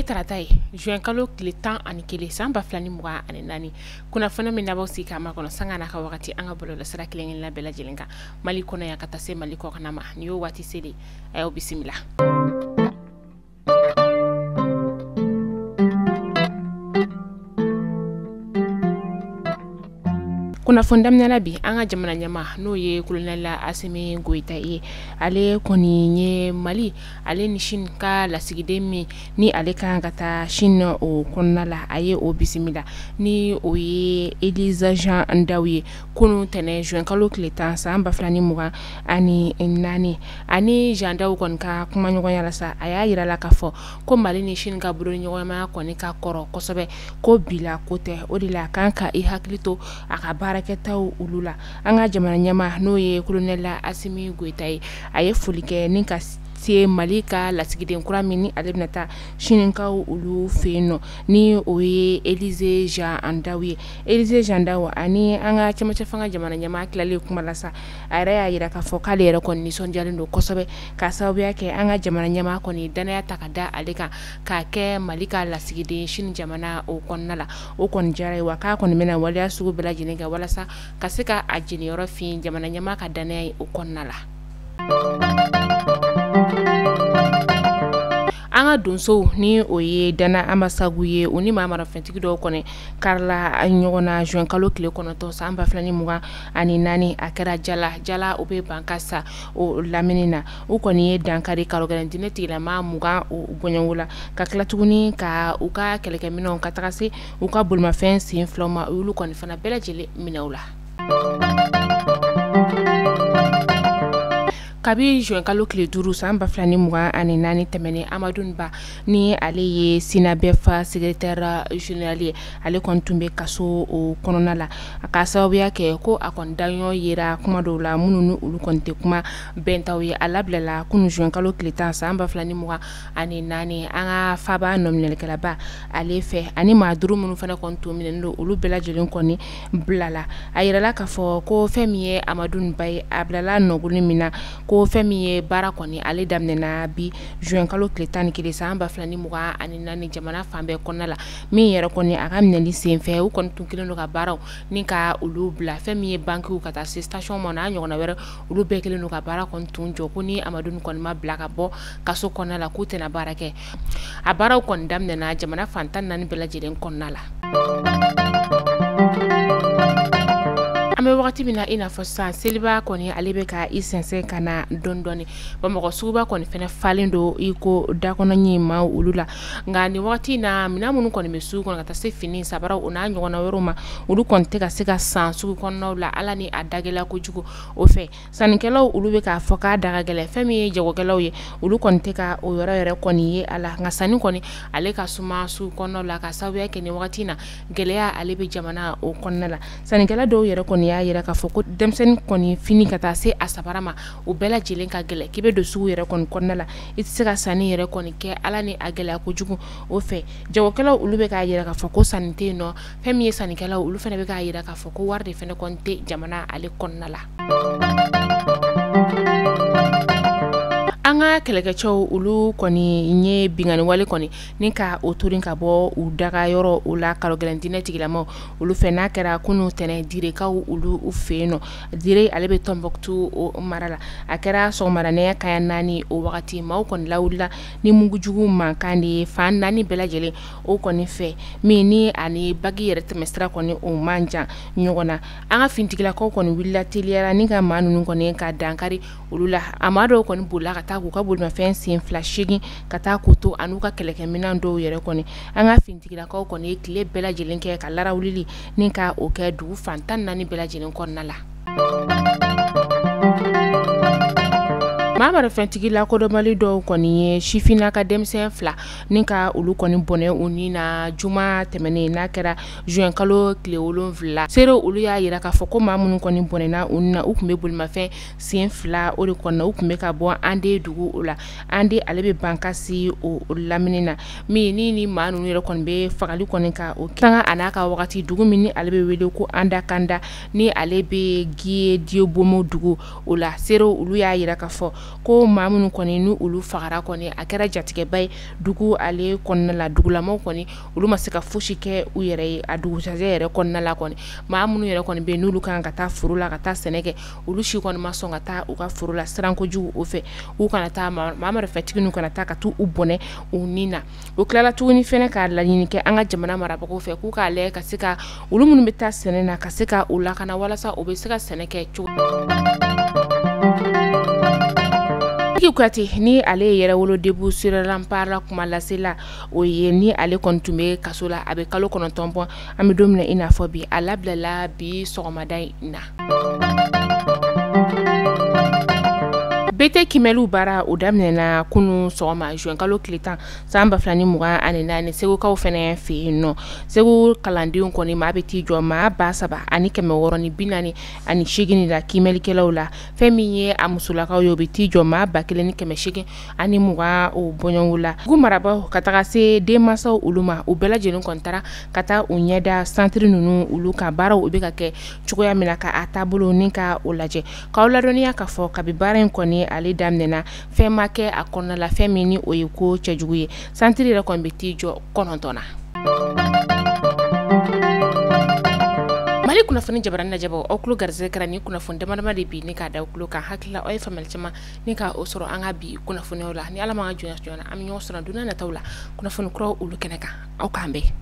Bi ye tarata ye, juin kalo tile 11 san 2024. Kunnafoni min n'aw sigi k'a makɔnɔ sanga n'a ka wagati an ka bɔlɔlɔsira kelen kelenna bɛɛ lajɛlen kan Mali kɔnɔ yan ka taa se Mali kɔkanna ma. Nin y'o waati selen, a y'aw bisimila. Kunnafoni daminɛ bi an ka jamana ɲɛmaa n'o ye colonel Asimi Goyita ye, ale kɔni ye Mali ale ni Chine ka lasigiden min ni ale kan ka taa Chine o kɔnɔna la, a ye o bisimila ni o ye Elise Jean Ndaw ye kunun tɛnɛn juin kalo tile 10 san 2024. Ani Jean Ndaw kɔni ka kumaɲɔgɔnya la sa, a y'a yira la k'a fɔ ko Mali ni Chine ka bolodiɲɔgɔnmaya kɔni ka kɔrɔ kosɛbɛ, ko bi la ko tɛ, o de la a kan ka i hakili to a ka baarakɛtaw olu la. An ka jamana ɲɛmaa n'o ye colonel Asimi Goyita ye, a ye foli kɛ ni ka se Mali ka lasigiden kura min ni ale bɛna taa Chinekaw olu fɛ yen nɔ, ni o ye Elise Jean Ndaw ye. Elise Jean Ndaw ani an ka cɛmancɛ fanga jamana ɲɛmaa tilalen kuma la sa, a yɛrɛ y'a yira k'a fɔ k'ale yɛrɛ kɔni nisɔndiyalen don kosɛbɛ k'a sababuya kɛ an ka jamana ɲɛmaa kɔni danaya ta ka da ale kan k'a kɛ Mali ka lasigiden Chine jamana o kɔnɔna la. O kɔni diyara ye, wa k'a kɔni bɛna waleya sugu bɛɛ lajɛlen kɛ walasa ka se ka a jeniyɔrɔ fin jamana ɲɛmaa ka danaya ye o kɔnɔna la. An ka donsow ni o ye Dana Amasagu ye, u ni maa marafɛntigi dɔw kɔni karila ɲɔgɔn na juin kalo tile 9 san 2024. A kɛra Jala Jala o bɛ Bankasa o lamini na. U kɔni ye dankari karogɛlɛn diinɛ tigilama 20 o bɔɲɔgɔnko la, ka tila tuguni ka u ka kɛlɛkɛminɛnw ka taga se u ka bolimafɛn sen filaw ma, u y'olu kɔni fana bɛɛ lajɛlen minɛ u la. Kabi juin kalo tile 5 san 2024 tɛmɛnen, Amadu Ba ni ale ye SYNABEF secrétaire général ye, ale kɔni tun bɛ kaso o kɔnɔna la, a ka sababuya kɛ ko a kɔni daɲɔ yera kuma dɔw la minnu ni olu kɔni tɛ kuma bɛntaw ye. A labilala kunun juin kalo tile 10 san 2024 an ka faaba nɔminɛlikɛlaba ale fɛ, ani maa duuru minnu fana kɔni tun minɛnen don, olu bɛɛ lajɛlen kɔni bilala. A yirala k'a fɔ ko fɛn min ye Amadu Ba ye, a bilala nɔgɔli min na, ko fɛn min ye baara kɔni ale daminɛna bi juin kalo tile 11 san 2024 jamana fan bɛɛ kɔnɔna la. Min yɛrɛ kɔni a ka minɛli senfɛ, u kɔni tun kɛlen don ka baaraw ni ka olu bila, fɛn min ye bankiw ka taa se station ma n'a ɲɔgɔnna wɛrɛ, olu bɛɛ kɛlen don ka baara kɔni tun jɔ, ko ni Amadu kɔni ma bila ka bɔ kaso kɔnɔna la k'u tɛna baara kɛ. A baaraw kɔni daminɛna jamana fan 14 bɛɛ lajɛlen kɔnɔna la. An bɛ wagati min na i n'a fɔ sisan, seliba kɔni ale bɛ ka i sɛnsɛn ka na dɔɔni dɔɔni. Bamakɔ suguba kɔni fɛnɛ falen don i ko dakɔnɔ ɲi maaw olu la. Nka nin wagati in na, minɛn minnu kɔni bɛ sugu kɔnɔ ka taa se fini, sabaraw o n'a ɲɔgɔnna wɛrɛw ma, olu kɔni tɛ ka se ka san sugu kɔnɔnaw la, ala ni a dagɛlɛya kojugu. O fɛ sannikɛlaw olu bɛ k'a fɔ k'a da ka gɛlɛn. Fɛn min ye jagokɛlaw ye, olu kɔni tɛ ka o yɔrɔ yɛrɛ kɔni ye a la. Nka sanni kɔni ale ka suma sugu kɔnɔnaw la, ka sababuya kɛ nin wagati in na gɛlɛya ale bɛ jamana o kɔnɔna la. Sannikɛla dɔw yɛrɛ kɔni y'a yira k'a fɔ ko denmisɛnnin kɔni fini ka taa se a sabara ma, o bɛɛ lajɛlen ka gɛlɛn. K'i bɛ don sugu yɛrɛ kɔni kɔnɔna la, i tɛ se ka sanni yɛrɛ kɔni kɛ, ala ni a gɛlɛya kojugu. O fɛ jagokɛlaw olu bɛ k'a yira k'a fɔ ko sanni tɛ yen nɔ. Fɛn min ye sannikɛlaw olu fana bɛ k'a yira k'a fɔ ko wari de fana kɔni tɛ jamana ale kɔnɔna la. An ka kɛlɛkɛcɛw olu kɔni ye binkanni wale kɔni ni ka o torin ka bɔ u daga yɔrɔ o la karogɛlɛn diinɛ tigilamaw olu fɛ, n'a kɛra kunun tɛnɛn Direkaw olu fɛ yen nɔ. Dire ale bɛ Tɔnbɔkutu o mara la. A kɛra sɔgɔmada nɛgɛ kanɲɛ 4 o wagati, maaw kɔni lawulila ni mugujugu mankan de ye fan 4 bɛɛ lajɛlen o kɔni fɛ, min ni ani bagi yɛrɛ tɛmɛsira kɔni o man jan ɲɔgɔn na. An ka finitigilakaw kɔni wulila teliyara ni ka maa ninnu kɔni ka dankari olu la. A maa dɔw kɔni bolila ka taa k'u ka bolimafɛn sen fila 8 ka taa k'u to an'u ka kɛlɛkɛminɛn dɔw yɛrɛ kɔni. An ka finitigilakaw kɔni ye tile bɛɛ lajɛlen kɛ ka larawulili ni ka o kɛ dugu fan 14 bɛɛ lajɛlen kɔnɔna la. Maa marafɛntigi lakodɔnbali dɔw kɔni ye sifinna ka denmisɛn 2 ni ka olu kɔni bɔnɛ u ni na juma tɛmɛnen, n'a kɛra juin kalo tile 7. Seerew olu y'a yira k'a fɔ ko maa minnu kɔni bɔnɛna u ni na, u tun bɛ bolimafɛn sen 2 o de kɔnɔna, u tun bɛ ka bɔ Ande dugu o la. Ande ale bɛ Bankasi o lamini na, min ni maa ninnu yɛrɛ kɔni bɛ fagali kɔni ka o sanga a n'a ka wagati. Dugu min ni ale bɛ wele ko Andakanda, ni ale bɛ Guié Diebomo dugu o la. Seerew olu y'a yira k'a fɔ ko maa minnu kɔni ni olu fagara kɔni, a kɛra jatigɛba ye dugu ale kɔnɔna la. Dugulamaw kɔni, olu ma se ka fosi kɛ u yɛrɛ ye a dugusajɛ yɛrɛ kɔnɔna la kɔni. Maa minnu yɛrɛ kɔni bɛ yen, n'olu kan ka taa foro la ka taa sɛnɛ kɛ, olu si kɔni ma sɔn ka taa u ka foro la, siran kojugu o fɛ, u kana taa maa marifatigi kana taa ka taa u bɔnɛ u ni na. U tilala tuguni fɛnɛ k'a laɲini kɛ an ka jamana marabagaw fɛ, k'u k'a lajɛ ka se ka olu minnu bɛ taa sɛnɛ na, ka se ka u lakana walasa u bɛ se ka sɛnɛ kɛ cogo. Kuyate, ni ale ye Yɛrɛwolo Debout sur Rempart kuma lasela o ye, ni ale kɔni tun bɛ kaso la, a bɛ kalo 9 bɔ an bɛ don min na i n'a fɔ bi. A labilala bi sɔgɔmada in na. BT kiimɛliw baara o daminɛna kunun sɔgɔma, juin kalo tile 10 san 2024, Segukaw fɛnɛ fɛ yen nɔ. Segu kalandenw kɔni, maa bɛ t'i jɔ maa 3648 la kiimɛlikɛlaw la. Fɛn min ye a musolakaw ye, o bɛ t'i jɔ maa 1820 o bɔɲɔgɔnko la. Dugu marabaaw ka taga se denmansaw olu ma, u bɛɛ lajɛlen kɔni taara ka taa u ɲɛda santiri ninnu olu ka baaraw u bɛ ka kɛ cogoya min na, ka a taabolo ni ka o lajɛ. K'aw ladɔnniya k'a fɔ kabi baara in kɔni ale daminɛna, fɛn ma kɛ a kɔnɔna la, fɛn min ni o ye ko cɛjugu ye. Santiri yɛrɛ kɔni bɛ t'i jɔ 9 na. Mali kunnafoni jabarani lajɛbagaw, aw tulo garisɛgɛ kɛra ni kunnafoni dama dama de bi ni k'a da aw tulo kan. Hakili la aw ye faamuyali caman ni ka o sɔrɔ an ka bi kunnafoniyaw la. Ni Ala ma ka jɔnya, an bɛ ɲɔgɔn sɔrɔ don nataw la kunnafoni kuraw olu kɛnɛ kan. Aw k'an bɛn.